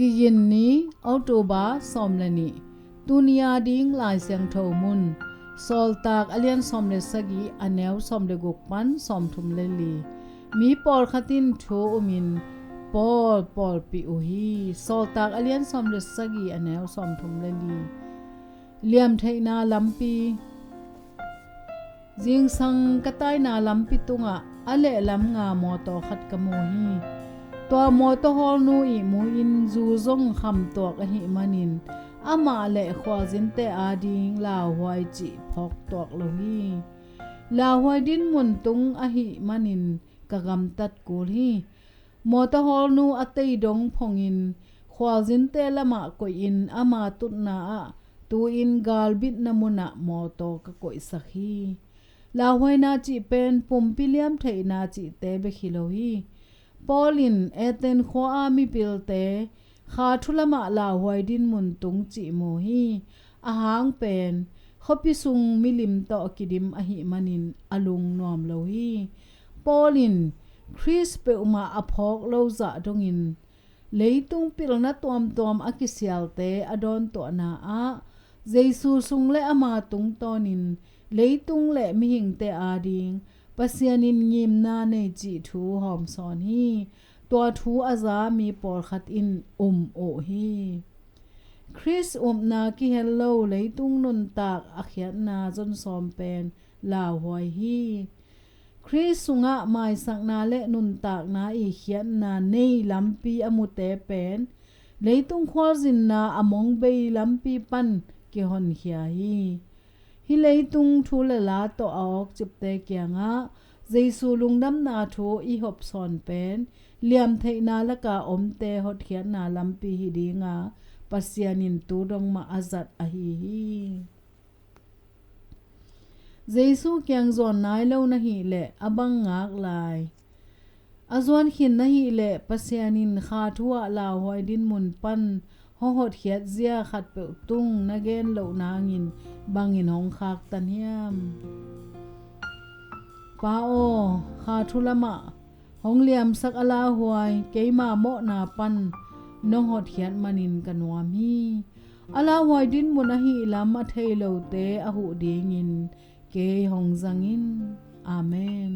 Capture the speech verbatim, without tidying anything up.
Kigin ni, October sawm le nih. Tuni a ding Lai Siangtho mun, Sawltak a lian sawm le sagih, a neu sawm le guk pan sawmthum le li. Mi pawlkhat in thu umin Paul pawlpih uh hi. Sawltak a lian sawm le sagih, a neu sawmthum le li. Liamtheihna lampi. Zingsang ka taina lampi tungah a lehlam nga mawtaw khat ka mu hi. Tua mawtaw hawlnu ihmu in zu zong khamtuak ahih manin amah le khualzinte ading lauhuai cih phawktuak lo hi. Lauhuai dinmun tung ahih manin ka gamtat kul hi. Mawtaw hawlnu a teidong phongin khualzinte lamah koihin ama tutna ah tu-in galbitna munah mawtaw ka koihsak hi. Lauhuaina cih pen pumpi liamtheihna cihte bek hi lo hi. Paul in Athens khua-a mipilte kha thu lamah lauhuai dinmun tung cih mu hi. A hang pen khuapi sung milim tawh kidim ahih manin a lungnuam lo hi. Paul in Khrist peuhmah a phawk lo zah dongin leitung pilna tuamtuam a kisialte a dawntuahna ah Jesu sung le ama tungtawnin leitung le mihingte ading Pasian in ngimna nei cih thu hawmsawn hi. Tua thu a za mi pawlkhat in um uh hi. Khrist upna kihel lo leitung nuntak a khiatna zonsawm pen lauhuai hi. Khrist sungah maisakna le nuntakna i khiatna nei lampi a mute pen leitung khualzinna a mong bei lampi pan kihonkhia hi. Hih leitung thu le la tawh a awkcipte kiangah Jesu lungdamna thu i hopsawn pen liamtheihna laka omte hotkhiatna lampi hi dinga Pasian in tu dong mah a zat ahi hi. Jesu kiang zuan nai lo na hih leh a bang ngak lai? A zuan khin na hih leh Pasian in kha thu ah lauhuai dinmun pan hong hotkhiat zia khatpeuh tung na gen loh nangin bangin hong khaktan hiam? Pa aw, kha thu lamah hong liamsak a lauhuai keima mawhna pan nong hotkhiat manin ka nuam hi. A lauhuai dinmun ahi lam a thei lote a huh dingin kei hong zang in. Amen.